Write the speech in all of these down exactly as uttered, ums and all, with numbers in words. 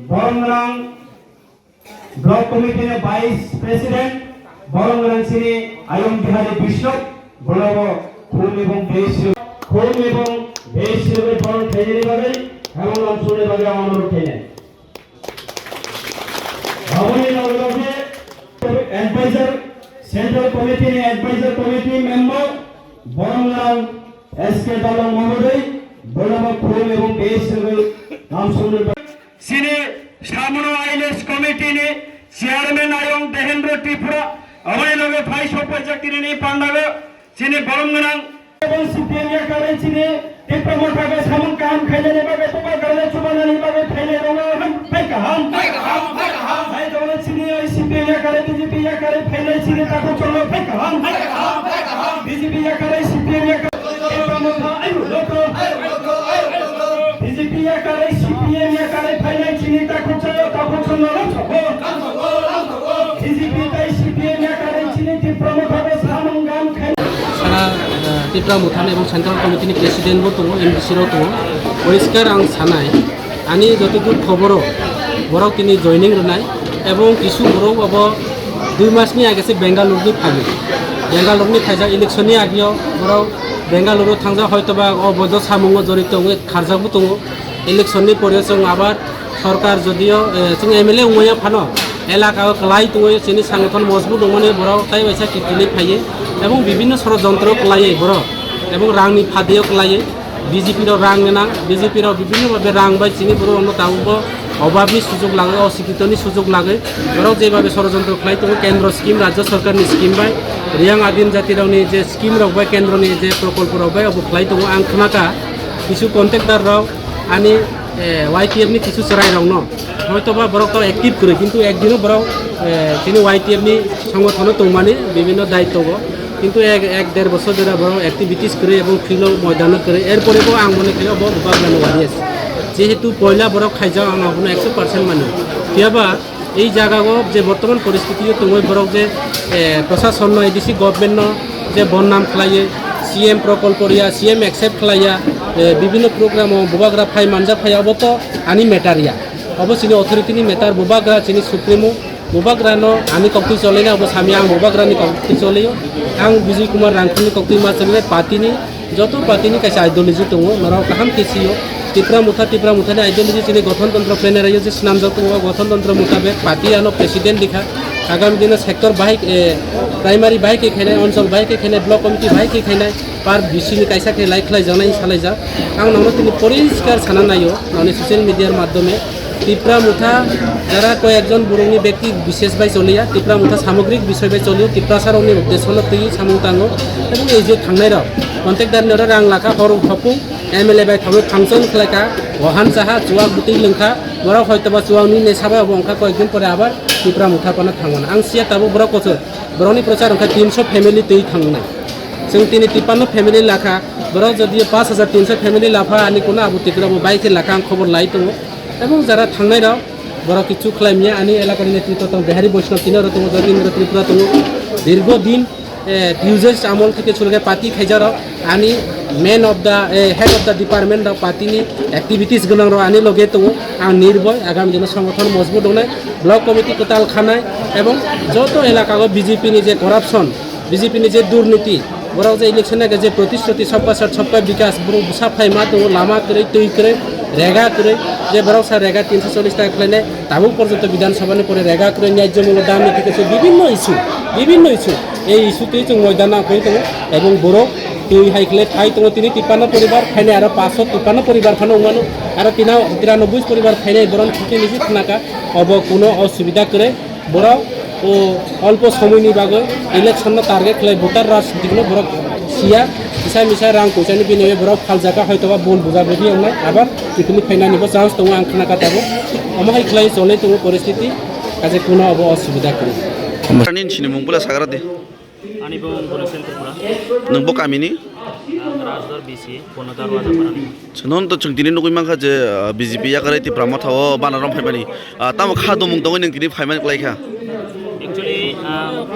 Boromgwnang Block Committee ni Vice President, Boromgwnang chini Ayong Bihari Bishnoi, bolabo khum ebong beisri, khum ebong beisri bai borom khainani bagwi, habang lamsuni bagwi ang onurodh khainai. Aboni loge loge Advisor, Central Committee ni Advisor Committee member, Boromgwnang S K Dalong Mahodoi, bolabo khum ebong beisri bai lamsuni bagwi. Chini Samono Islands Committee ni Chairman Ayong Dehendra Tripura, aboni loge phai sokpaijak tini ni pandago, chini Boromgwnang. Ebong C P M yakarwi chini Tipra Motha khe samung kaham khainani bagwi, Bubagra no chubanani bagwi phainai rokno ham phai kaham. Phai kaham, phai kaham. Hai rokno chini C P M yakarwi, B J P yakarwi phainai chini takhuk cholo phai kaham. Phai kaham, phai kaham. B J P yakarwi, C P M yakarwi, Tipra Motha, ayu, loto. B J P yakarwi, C P M yakarwi phainai chini takhuk chaya, takhuk chaya lamsogo. B J P tai C P M yakarwi chini Tipra Motha bai samung kaham khai. Sara, eh, Tipra Motha ni ebong Central Committee ni President bo tongo, M D C rok tongo. Poriskar ang sanai, ani jotodur khoboro borok tini joining rwnai, ebong kisu borok obo dui mas ni age se Bengaluru ni phaio. Bengaluru ni phaijak election ni ageo borok Bengaluru thangjak, hoitoba oboido samungo jorito wngwi kharjakbo tongo. Election ni pore chwng abar sorkar jodio, eh, chwng M L A wngmaya phano elaka o kwlai tongwi chini sangothon mojbut wngmani borok tai waisa kiphilwi phaiwi ebong bibinno sorojontro kwlaiwi borok ebong rangni phadio kwlaiwi B J P rok rang gwnang, B J P rok bibinno bhabe rang bai chini borok rokno tabukbo obabni sujok lagwi, osikitoni sujok lagwi borok jebabe sorojontro khlai tongo, kendro scheme, rajya sorkarni scheme bai, Riyang Adim Jati rokni je scheme rok bai, kendroni je prokolpo rok bai obo khlai tongo. Ang khna kha kisu contractor rok ani, eh, Y T F ni kisu chwrai rokno hoitoba borok to active kwrwi, kintu ekdino borok, eh, chini Y T F ni songothono tongmani bibinno daityogo, kintu ek, ek der bosor jora borok activities kwrwi ebong field o moidano kwrwi, erpore bo ang mone khe obo Bubagrano wariyas, jehetu poila borok khaijak, ang abono ekso percent mani. Phiyaba ei jaga o je bortoman poristiti o tongwi borok je, eh, prosasonno, A D C government no je bonnam khlaiwi, C M prokolpo riya, C M accept khlaiya, eh, bibinno program o Bubagra phai manjak phai, obo to ani matter ya. Obo chini authority ni matter, Bubagra chini supremo, Bubagra no ani koktwi cholai na, obo samya ang Bubagra ni koktwi cholai o. Ang Bijay Kumar Rangkhal ni koktwi ma cholai, party ni joto party ni kaisa ideology tongo, norok kaham khe sio. Tipra Motha, Tipra Motha ni ideology chini gothon tontro plenary o je swnamjak tongo, gothon tontro mutabek party ano president likha. Agami dino sector bahai, eh, primary bahai khe khainai, onchol bahai khe khainai, block committee bahai khe khainai, par B C ni kaisa khe lai khlai jaknai, salai jak. Ang nono tini poriskar sana naio, noni social media r madhyome. Tipra Motha jara koyekjon borokni bekti bishesh bai choliya, Tipra Motha samogrik bishoy bai choliyo, Tiprasa rokni uddesho no twi samung tango, ebong ei je thangnai rok, contractor ni oro rang lakha, hor hopung, M L A bai thangwi function khlaikha, wahan chaha, chuwak bwtwi lwngkha, borok hoitoba chuwak nwi nesa bai obo wngkha, koyekdin pore abar Tipra Motha phano thangmano. Ang siya tabuk borok kochok, borokni prochar wngkha tinso family twi thangnai. Chwng tini tipanno family lakha, borok jodi pash hajar tinso family lapha, ani kuno abo Tipra bo bai khe lakha, ang khobor lai tongo. Ebong jara thangnai rok, borok kichu khlai manya, ani elakani netritwo tong Bihari Vaishnav tini oro tongo, Jatindra Tripura tongo, dirgo din, eh, users amol theke chulge party khaijarok, ani man of the, eh, head of the department rok party ni activities gwnang rok ani loge tongo. Ang nirboy agami dino songothono mojbut wngnai, block committee kwtal khanai, ebong joto elaka o B J P ni je corruption, B J P ni je durniti, borok je election age je protishruti sabka sath sabka bikas, borok bwsa phai ma tongo, lama kwrwi, twi kwrwi, rega kwrwi, je borok sa rega tinso chollish taka khlainai, tabuk porjonto Bidhan Sabha ni pore rega kwrwi, nyajyo mulgo dam ni theke se bibinno issue, bibinno issue, ei issue twi chwng moidan nang phai tongo, ebong borok twi hai khlai phai tongo, tini tipanno poribar phainai, aro paanch sho tipanno poribar phano wngmano, aro tina-, tiranoboi poribar phainai, borok thikhe nisi khnaka, obo kuno osubida kwrwi. Borok o olpo somoini bagwi election no target khlai voter rajniti no borok siya, kisa misa rang poisa ni biniyogo borok phaljak kha, hoitoba bul buja buji wngnai, abar kiphilwi phainani bo chance tongo, ang khna kha tabuk. Omo hai khlai cholwi tongo poristiti, kaje kuno obo osubida kwrwi. Ani sini mung bula sagra di. Ani bo Bono Sen Tripura. Nwng bo kamini? Ang Rajdor B C, Bono Darwaja Parani. Chwng to chwng tini nugwi mankha je, ah, B J P yakarwi Tipra Motha o bana rok phaimani. Ah, tamo kha domung tongwi nwng tini phaimani kwlai kha? Actually, ang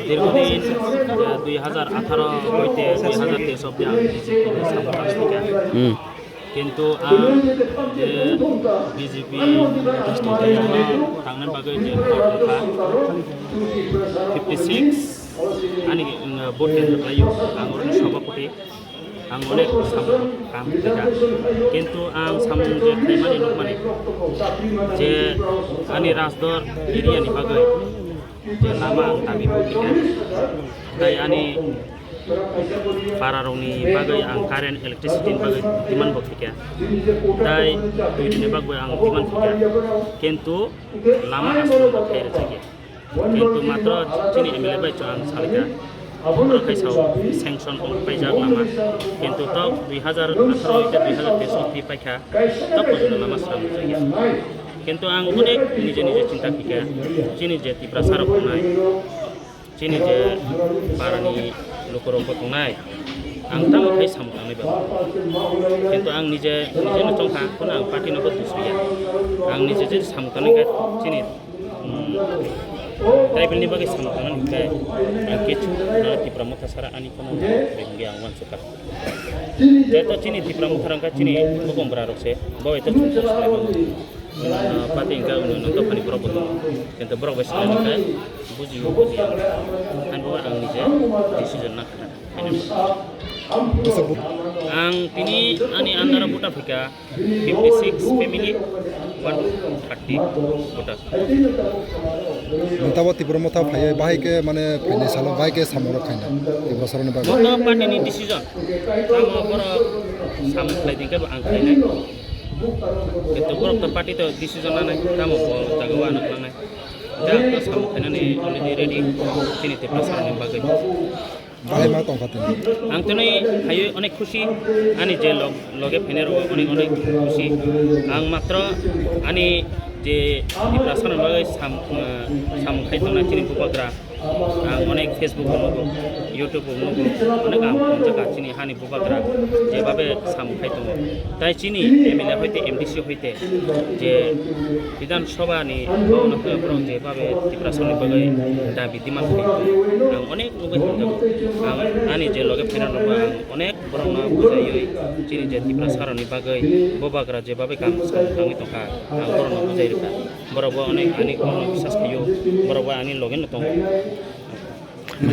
dirghodin, ah, dui hajar atharo hoite dui hajar teis obdi ang B J P ni samung tangwi kha. Hmm. Kintu ang je B J P tangnani bagwi je fifty six ani, mm, vote khe khlaio, ang oroni sabhapati, ang onek samung kaham khlaikha. Kintu ang samung je khlaimani nukmani je ani Rajdor area ni bagwi je lama ang dabi bo khaikha. Tai ani para rokni bagwi ang current, electricity ni bagwi demand bo khaikha. Tai twi ni bagwi ang demand khaikha. Kintu lama aswk khai rwjakya. Kintu matro chini M L A bai chwng ang salikha. Oro khai sao sanction ong paijak lama. Kintu tok dui hazar atharo hoite dui hazar teis oti paikha. Tok pojjonto lama swnam rwjakya. Kintu ang onek nije nije chinta khaikha. Chini je Tiprasa rok tongnai. Chini je parani lukurok bo tongnai, ang tamo khai samung tangnai ba. Kintu ang nije, nije no chongkha, kono ang party no bo dusriya. Ang nije je samung tangnai khe chini, mm, tribal ni bagwi samung tangnani hwnkhe ang kechu nana Tipra Motha sara ani kono hwnkhe ang uansukha. Jeto chini Tipra Motha rok wngkha chini bokong bwra rok se, bo bai to chwng kok salai mano. Nwnno party hwnkhe nwnno dophani borok bo tongo. Kintu borok bai swlaijakha, bujio, bujiya. Ani bagwi ang nije decision nang khna. Ang tini ani under o buta phika fifty six family, one thirty buta. Nokta bo Tipra Motha phaiwi bahai khe mane phainai salo bahai khe samung rok khaina Tiprasa rokni bagwi. Bo to party ni decision. Tamo borok samung khlai di khe bo ang khlainai. Kintu borok to party to decision nanai, tamo bo jaga o ano nangnai. Da to samung khainani already ready, chini Tiprasa ni bagwi. Bahai ma tongkha tini. Ang tini phaiwi onek khusi, ani je log, loge phainai rok onek onek khusi. Ang matro ani je Tiprasa ni bagwi sam, eh, samung khai tongnai chini bubagra. Ang onek Facebook o nugo, YouTube o nugo, onek ang jaga chini hani bubagra jebabe samung khai tongo. Tai chini M L A hoite M D C hoite je Bidhan Sabha ni bhawan o borok jebabe Tiprasa ni bagwi dabi demand khai tongo. Ang onek nugwi hamjago. Ang ani je loge phainai rokbo ang onek borokno bujaiwi chini je Tiprasa rokni bagwi bubagra jebabe kam samung tangwi tongkha, ang borokno bujai rwkha. Borok bo ani, ani kokno bisas khaio, borok bo ani loge no tongo.